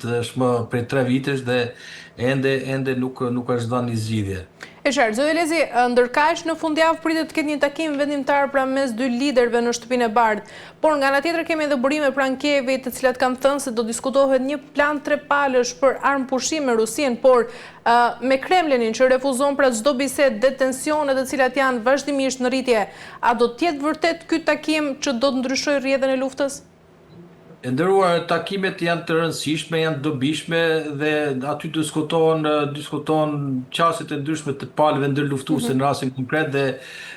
tashmë prej 3 vitesh dhe ende ende nuk nuk është dhënë një zgjidhje. E qartë. Zoti Elezi, ndërkaq në fundjavë pritet të ketë një takim vendimtar pra mes dy liderëve në Shtëpinë e Bardhë. Por nga ana tjetër kemi edhe burime pranë Kievit, të cilat kanë thënë se do diskutohet një plan trepalësh për armëpushim me Rusinë, por me Kremlinin që refuzon pra çdo bisedë dhe tensione të cilat janë vazhdimisht në rritje, a do të jetë vërtet ky takim që do të ndryshojë rrjedhën e luftës? E nderuar, takimet janë të rëndësishme, janë të dobishme dhe aty diskutohen diskutohen qasjet e ndryshme të palëve ndërluftuese në rastin konkret dhe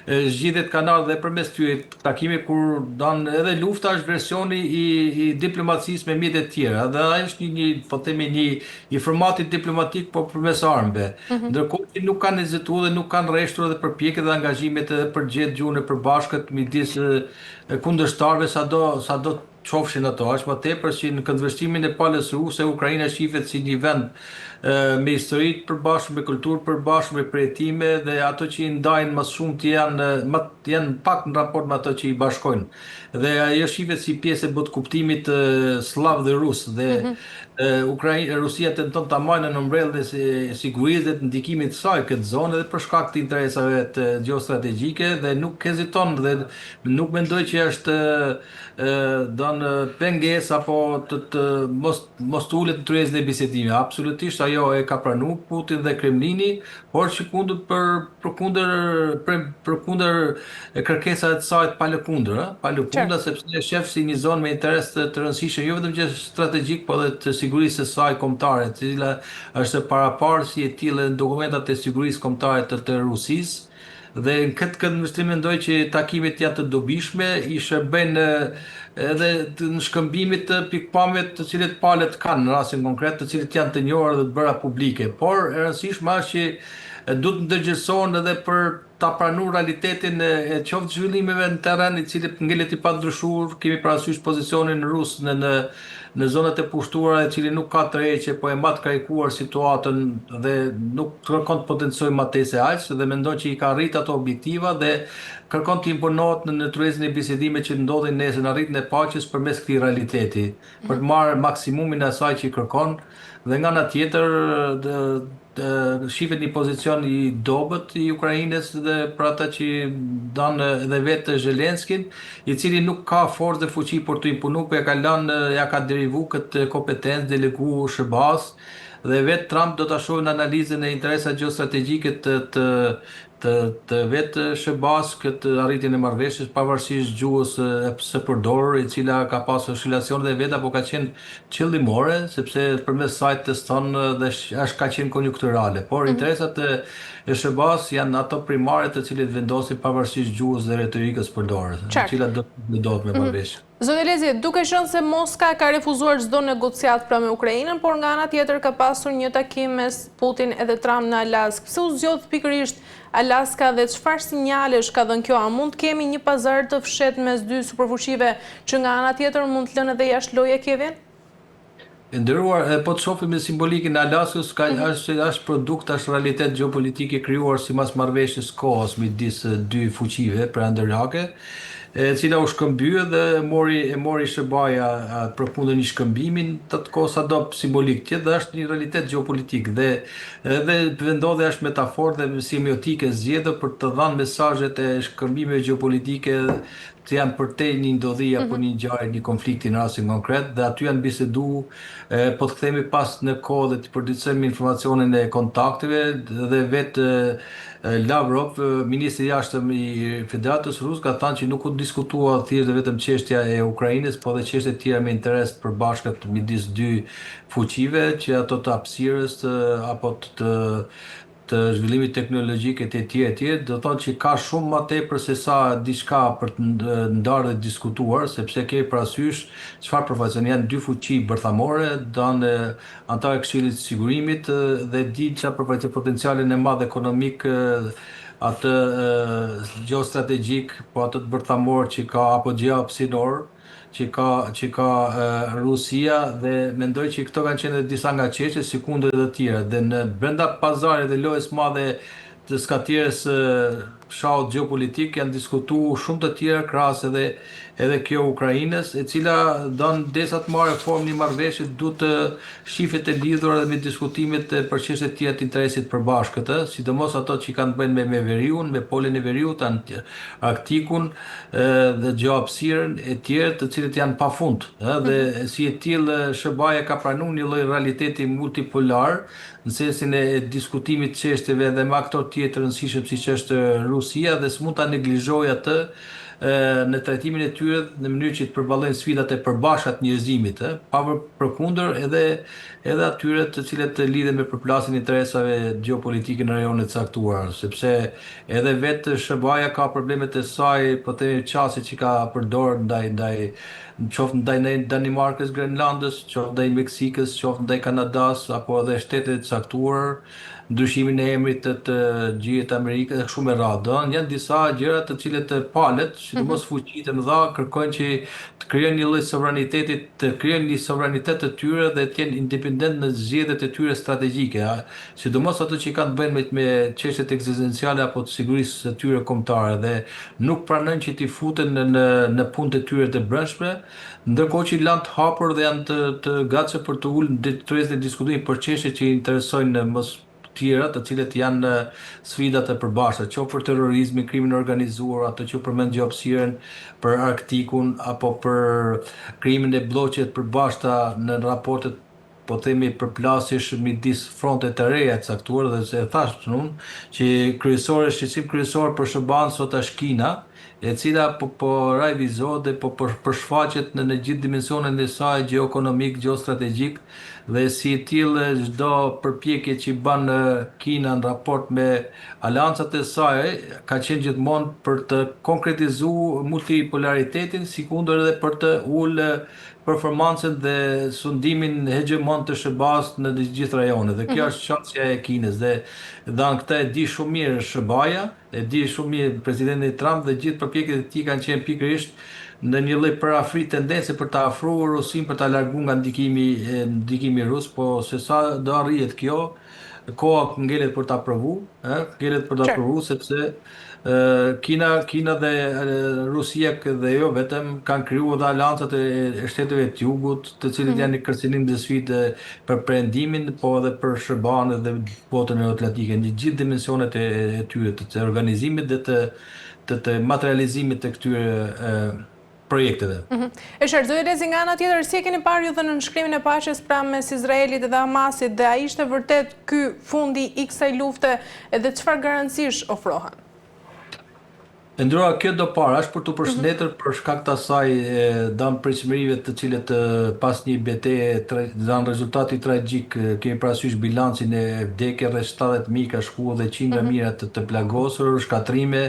zgjidhjet kanë ardhur dhe përmes këtyre takimeve kur dan edhe lufta është versioni i, i diplomacisë me mjete të tjera dhe ai është një, një po themi një një formati diplomatik po përmes armëve. Ndërkohë që nuk kanë hezituar dhe nuk kanë rreshtur edhe përpjekjet dhe angazhimet edhe për të gjetë gjuhën e përbashkët midis kundërshtarëve sado sado qofshin ato, aq më tepër që në këndvështrimin e palës ruse, Ukraina shifet si një vend me histori të përbashkët, me kulturë të përbashkët, me përjetime dhe ato që i ndajnë më shumti janë më janë pak në raport me ato që i bashkojnë. Dhe ajo shifet si pjesë e botëkuptimit sllav dhe rus dhe Ukraina, Rusia tenton ta mbajë nën ombrellën e sigurisë dhe të ndikimit të saj këtë zonë edhe për shkak të interesave të gjeostrategjike dhe nuk heziton dhe nuk mendoj që është don pengesë apo të, të mos mos të ulet në tryezën e bisedimeve. Absolutisht ajo e ka pranuar Putin dhe Kremlini, por që kundër për përkundër për, përkundër kërkesave të saj të palëkundura, palëkundura sepse e shef si një zonë me interes të, të rëndësishëm jo vetëm që strategjik, por edhe të sigurisë së saj kombëtare, e cila është e paraparë si e tillë në dokumentat e sigurisë kombëtare të, të Rusisë. Dhe në këtë këndvështrim mendoj që takimet janë të dobishme, i shërbejnë edhe në shkëmbimit të pikëpamjeve të cilët palët kanë në rastin konkret, të cilët janë të njohur dhe të bëra publike. Por e rëndësishme është që duhet të ndërgjegjësohen edhe për ta pranuar realitetin e, e qoftë zhvillimeve në terren i cili ngelet i pandryshuar, kemi parasysh pozicionin rus në në në zonat e pushtuara, i cili nuk ka tërheqje, po e mban të karikuar situatën dhe nuk kërkon të potencojë më tej se aq dhe mendon që i ka arritur ato objektiva dhe kërkon të imponohet në, në tryezën e bisedimeve që ndodhin nesër në arritjen e paqes përmes këtij realiteti, për të marrë maksimumin e asaj që i kërkon dhe nga ana tjetër shifet një pozicion i dobët i Ukrainës dhe për ata që dan edhe vetë Zelenskin, i cili nuk ka forcë dhe fuqi për të imponu, po ja ka lënë, ja ka derivu këtë kompetencë, delegu SHBA-s dhe vetë Trump do ta shohë në analizën e interesave gjeostrategjike të të të të vetë SHBA-s këtë arritjen e marrëveshjes pavarësisht gjuhës së përdorur, e cila ka pasur oscilacionet e veta, po ka qenë qëllimore, sepse përmes saj teston dhe është ka qenë konjunkturale, por interesat e e SHBA-s janë ato primare të cilët vendosin pavarësisht gjuhës dhe retorikës përdorur, e cila do të ndodhë me marrëveshje. Zoti Elezi, duke qenë se Moska ka refuzuar çdo negociatë pra me Ukrainën, por nga ana tjetër ka pasur një takim mes Putin edhe Trump në Alaskë. Pse u zgjodh pikërisht Alaska dhe çfarë sinjalesh ka dhënë kjo? A mund të kemi një pazar të fshehtë mes dy superfuqive që nga ana tjetër mund të lënë edhe jashtë loje Kievin? E nderuar, edhe po të shohim me simbolikën e Alaskës, ka është është produkt, është realitet gjeopolitik i krijuar sipas marrëveshjes kohës midis dy fuqive perandorake, e cila u shkëmbye dhe mori e mori SHBA-ja përkundër një shkëmbimi të atë kohë sado simbolik të jetë dhe është një realitet gjeopolitik dhe edhe vendodhja është metaforë dhe semiotike zgjedhur për të dhënë mesazhet e shkëmbimeve gjeopolitike të janë përtej një ndodhi apo një ngjarje, një konflikti në rastin konkret dhe aty janë bisedu, e, po të kthehemi pas në kohë dhe të përditësojmë informacionin e kontakteve dhe vetë Lavrov, ministri i jashtëm i Federatës Ruse, ka thënë që nuk u diskutua thjesht dhe vetëm çështja e Ukrainës, po edhe çështje të tjera me interes të përbashkët midis dy fuqive, që ato të hapësirës apo të të zhvillimit teknologjik e të tjera e tjera, do të thotë që ka shumë më tepër se sa diçka për të ndarë dhe diskutuar, sepse kemi parasysh çfarë përfaqëson, janë dy fuqi bërthamore, danë anëtarë e Këshillit të Sigurimit dhe di çfarë përfaqëson potencialin e madh ekonomik, atë gjeostrategjik, po atë të bërthamor që ka apo gjeohapësinor që ka që ka Rusia dhe mendoj që këto kanë qenë edhe disa nga çështjet sikundër edhe të tjera dhe në brenda pazarit dhe lojës madhe të skatierës. shahut gjeopolitik janë diskutu shumë të tjera krahas edhe edhe kjo Ukrainës, e cila don derisa të marrë formë një marrëveshje duhet të shifet e lidhur edhe me diskutimet për çështje të tjera të interesit të përbashkët, ë, sidomos ato që kanë të bëjnë me me veriun, me polin e veriut, Arktikun dhe gjeohapësirën e tjerë, të cilët janë pafund, ë, dhe si e tillë SHBA-ja ka pranuar një lloj realiteti multipolar në sensin e diskutimit të çështjeve edhe me aktorë të tjerë të rëndësishëm siç është Rusia dhe s'mund ta neglizhojë atë në trajtimin e tyre në mënyrë që të përballojnë sfidat e përbashkëta të njerëzimit, ë, pa përkundër edhe edhe atyre të cilët lidhen me përplasjen e interesave gjeopolitike në rajone të caktuara, sepse edhe vetë SHBA-ja ka problemet e saj, po themi qasjet që ka përdorur ndaj ndaj qoftë ndaj Danimarkës, Grenlandës, qoftë ndaj Meksikës, qoftë ndaj Kanadasë apo edhe shteteve të caktuara, ndryshimin e emrit të të Gjirit të Amerikës e kështu me radhë. Do janë disa gjëra të cilët palët, sidomos fuqitë e mëdha, kërkojnë që të krijojnë një lloj sovraniteti, të krijojnë një sovranitet të tyre dhe të jenë independent në zgjedhjet e tyre strategjike, sidomos ato që kanë të bëjnë me me çështjet ekzistenciale apo të sigurisë së tyre kombëtare dhe nuk pranojnë që t'i futen në në në punët e tyre të brendshme, ndërkohë që lanë të hapur dhe janë të të gatshëm për të ulë në tryezën e diskutimit për çështje që i interesojnë mos tjera, të cilët janë sfida të përbashkëta, qoftë për terrorizmin, krimin e organizuar, ato që u përmend gjeohapësirën, për Arktikun apo për krijimin e blloqeve të përbashkëta në raportet po themi përplasjesh midis fronte të reja të caktuara dhe se e thashë unë që kryesore shqetësim kryesor për SHBA-në sot është Kina, e cila po po rivalizohet dhe po përshfaqet në në gjithë dimensionin e saj gjeoekonomik, gjeostrategjik dhe si e tillë çdo përpjekje që bën Kina në raport me aleancat e saj ka qenë gjithmonë për të konkretizuar multipolaritetin sikundër edhe për të ulë performancën dhe sundimin hegjemon të SHBA-së në të gjithë rajonin dhe kjo është qasja e Kinës dhe dhe këtë e di shumë mirë SHBA-ja, e di shumë mirë presidenti Trump dhe gjithë përpjekjet e tij kanë qenë pikërisht në një lloj përafri tendence për ta afruar Rusinë për ta larguar nga ndikimi ndikimi rus, po se sa do arrihet kjo, koha ngelet për ta provu, ë, ngelet për ta provu sepse Kina, Kina dhe Rusia dhe jo vetëm kanë krijuar edhe aleancat e, e shteteve të jugut, të cilët janë një kërcënim dhe sfidë për Perëndimin, po edhe për SHBA-në dhe botën euroatlantike, në gjithë dimensionet e, e tyre të, të organizimit dhe të të, të materializimit të këtyre e, projekteve. E qartë, zoti Elezi, nga ana tjetër, si e keni parë ju dhe nënshkrimin e paqes pra mes Izraelit dhe Hamasit dhe a ishte vërtet ky fundi i kësaj lufte edhe çfarë garancish ofrohen? E nderuar, kjo do parë, është për t'u përshëndetur për shkak të asaj dan pritshmërive të cilët pas një beteje dan rezultati tragjik, kemi parasysh bilancin e vdekje rreth 70.000 ka shkuar dhe qindra mijëra të, të plagosur, shkatërrime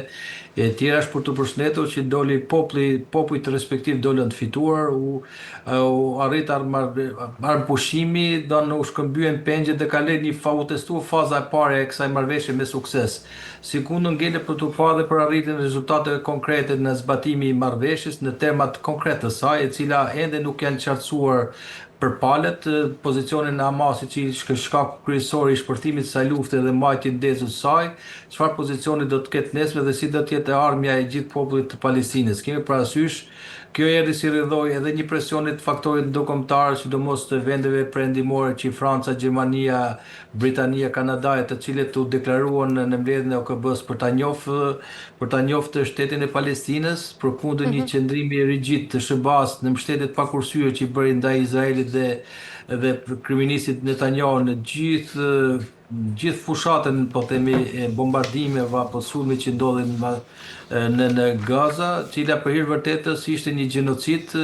e tjera është për t'u përshëndetur që doli populli, popujt respektiv dolën të fituar, u u arrit armëpushimi, don u shkëmbyen pengjet dhe kaloi një fa, u testua faza e parë e kësaj marrëveshje me sukses. Sikundër ngelet për t'u parë dhe për arritjen e rezultateve konkrete në zbatimi i marrëveshjes në termat konkret të saj, e cila ende nuk janë qartësuar për palët, pozicionin e Hamasit që ishte shkaku kryesor i shpërthimit të kësaj lufte dhe mbajtjen ndezur të saj, çfarë pozicioni do të ketë nesër dhe si do të jetë e ardhmja e gjithë popullit të Palestinës. Kemi parasysh, kjo erdhi si rrjedhojë edhe një presioni të faktorit ndërkombëtar, sidomos të vendeve perëndimore që Franca, Gjermania, Britania, Kanadaja, të cilët u deklaruan në mbledhjen e OKB-së për ta njohë për ta njoftë shtetin e Palestinës, përkundër një qëndrimi rigid të SHBA-së në mbështetje të pakursyer që i bëri ndaj Izraelit dhe dhe kryeministrit Netanyahu në gjithë gjithë fushatën, po themi, e bombardimeve apo sulmit që ndodhin në në Gaza, cila për hir vërtetës ishte një gjenocid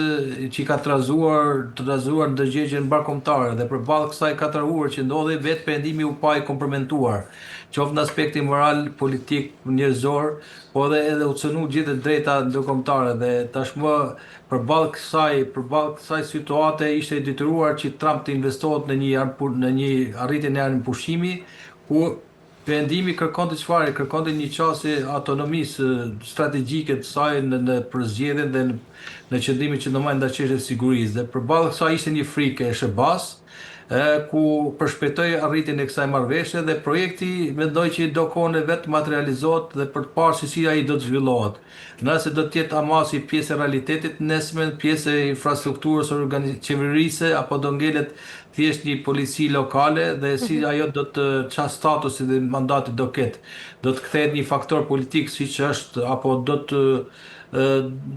që ka trazuar trazuar ndërgjegjen mbarëkombëtare dhe përballë kësaj katrahurë që ndodhi, vetë perëndimi u pa i kompromentuar, qoftë në aspektin moral, politik, njerëzor, po edhe edhe u cënu gjithë e drejta ndërkombëtare dhe tashmë përballë kësaj përballë kësaj situate ishte i detyruar që Trump të investohet në një në një arritjen e armëpushimi, ku Perëndimi kërkonte çfarë? Kërkonte një qasje autonomisë strategjike të saj në në përzgjedhjen dhe në në qëndrimin që do marrë ndaj çështjes së sigurisë dhe përballë kësaj ishte një frikë e SHBA-s. ku përshpejtoi arritjen e kësaj marrëveshje dhe projekti mendoj që do kohën e vet materializohet dhe për të parë se si ai do të zhvillohet. Nëse do të jetë Hamasi pjesë e realitetit nesërmen, pjesë e infrastrukturës qeverise apo do ngelet thjesht një polici lokale dhe si ajo do të ça statusi dhe mandati do ketë. Do të kthehet një faktor politik siç është apo do të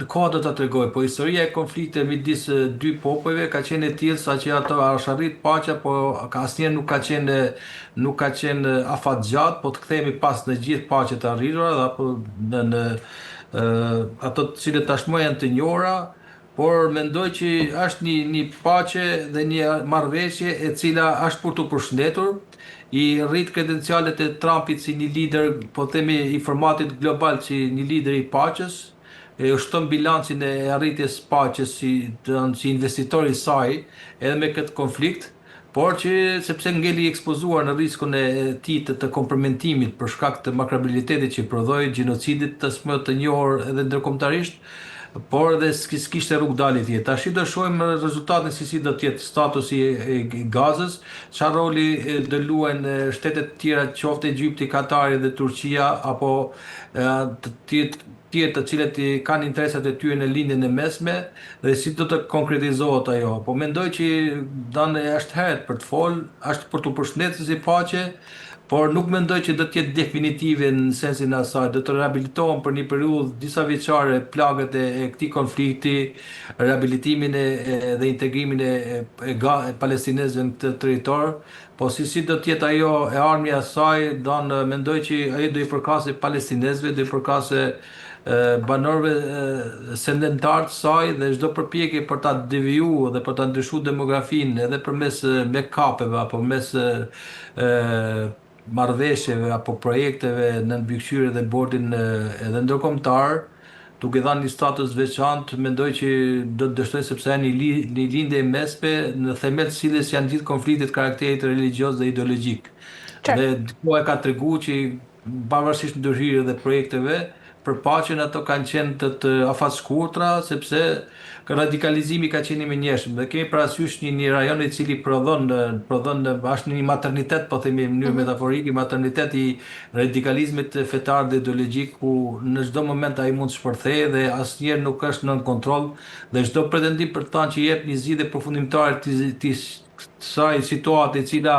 koha do ta tregojë, po historia e konflikteve midis dy popujve ka qenë e tillë saqë ato është arrit paqja, po asnjëherë nuk ka qenë nuk ka qenë afatgjatë, po të kthehemi pas në gjithë paqet e arritura dhe apo në në ato të cilët tashmë janë të njohura, por mendoj që është një një paqe dhe një marrëveshje e cila është për t'u përshëndetur, i rrit kredencialet e Trumpit si një lider, po themi i formatit global si një lider i paqes, e shton bilancin e arritjes paqes si si investitor i saj edhe me këtë konflikt, por që sepse ngeli i ekspozuar në riskun e tij të, të kompromentimit për shkak të makrabilitetit që prodhoi gjenocidit tashmë të njohur edhe ndërkombëtarisht, por edhe s'kishte rrugë dalje tjetër. Tash do shohim rezultatin se si do të jetë statusi i Gazës, çfarë roli do luajnë shtetet të tjera, qoftë Egjipti, Katari dhe Turqia apo të tjerë tjerë të cilët i kanë interesat e tyre në lindjen e mesme dhe si do të konkretizohet ajo. Po mendoj që dan është herët për të fol, është për të përshëndetur si paqe, por nuk mendoj që do të jetë definitive në sensin e asaj, do të rehabilitohen për një periudhë disa vjeçare plagët e, e këtij konflikti, rehabilitimin e, e dhe integrimin e, e, e, e palestinezëve në këtë territor, po si si do të jetë ajo e ardhmja e saj, dan mendoj që ajo do i përkasë palestinezëve, do i përkasë banorëve sedentar të saj dhe çdo përpjekje për ta deviju dhe për ta ndryshuar demografinë edhe përmes make-up-eve apo përmes marrëveshjeve apo projekteve në mbikëqyrje dhe bordin edhe ndërkombëtar, duke dhënë një status veçantë, mendoj që do të dështojë sepse janë një, li, një lindje e mesme në themel të cilës janë gjithë konfliktet karakterit religjioz dhe ideologjik. Dhe koha e ka treguar që pavarësisht ndërhyrjeve dhe projekteve, për paqen ato kanë qenë të, të afatshkurtra, sepse radikalizimi ka qenë i menjëhershëm dhe kemi parasysh një një rajon i cili prodhon prodhon është një maternitet, po themi në mënyrë metaforike, maternitet i radikalizmit fetar dhe ideologjik ku në çdo moment ai mund të shpërthejë dhe asnjëherë nuk është nën kontroll dhe çdo pretendim për të thënë që jep një zgjidhje përfundimtare të të kësaj situate e cila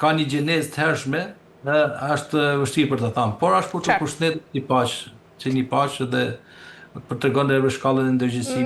ka një gjenezë të hershme, është vështirë për të thënë, por është për të përshëndetur si paqe, si një paqe dhe për të tregon edhe shkallën e ndërgjegjësimit.